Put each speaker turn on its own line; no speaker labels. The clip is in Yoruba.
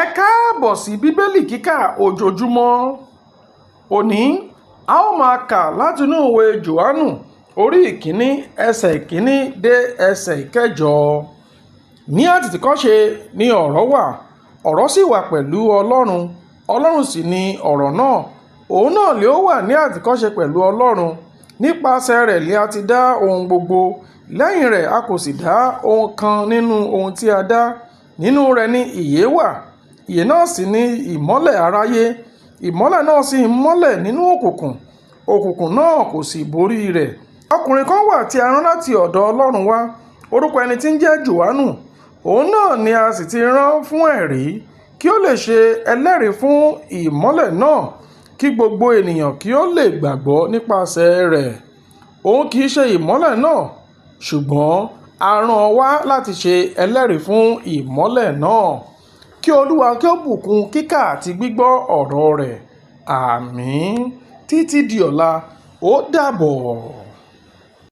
Ẹ káàbọ̀ sí Bíbélì kíkà ojoojúmọ́. Òní, a ó máa kà látinú ìwé Jòhánù orí ìkíní ẹsẹ̀ ìkíní dé ẹsẹ̀ ìkẹjọ. Ní àtètèkọ́ṣe ni ọ̀rọ̀ wà, ọ̀rọ̀ sì wà pẹ̀lú Ọlọ́run, Ọlọ́run sì ni ọ̀rọ̀ náà. Òun náà lé ó wà ní àtètèkọ́ṣe pẹ̀lú Ọlọ́run. Nípasẹ̀ rẹ̀ ni a ti dá ohun gbogbo. Lẹ́yìn rẹ̀ a kò sì dá ohun kan nínú ohun tí a dá. Nínú rẹ̀ ni ìyè wà, ìyè náà sì ni ìmọ́lẹ̀ aráyé. Ìmọ́lẹ̀ náà sì ń mọ́lẹ̀ nínú òkùnkùn, òkùnkùn náà kò sì borí rẹ̀. Ọkùnrin kan wà tí a rán láti ọ̀dọ̀ Ọlọ́run wá, orúkọ ẹni tí ń jẹ́ Jòhánù. Òun náà ni a sì ti rán fún ẹ̀rí, kí ó lè ṣe ẹlẹ́rìí fún ìmọ́lẹ̀ náà, kí gbogbo ènìyàn kí ó lè gbàgbọ́ nípasẹ̀ rẹ̀. Òun kì í ṣe ìmọ́lẹ̀ náà, ṣùgbọ́n a rán wá láti ṣe ẹlẹ́rìí fún ìmọ́lẹ̀ náà. Kí Olúwa kí ó bùkún kíkà àti gbígbọ́ ọ̀rọ̀ rẹ̀. Àmín. Títí di ọ̀la, ó dàbọ̀.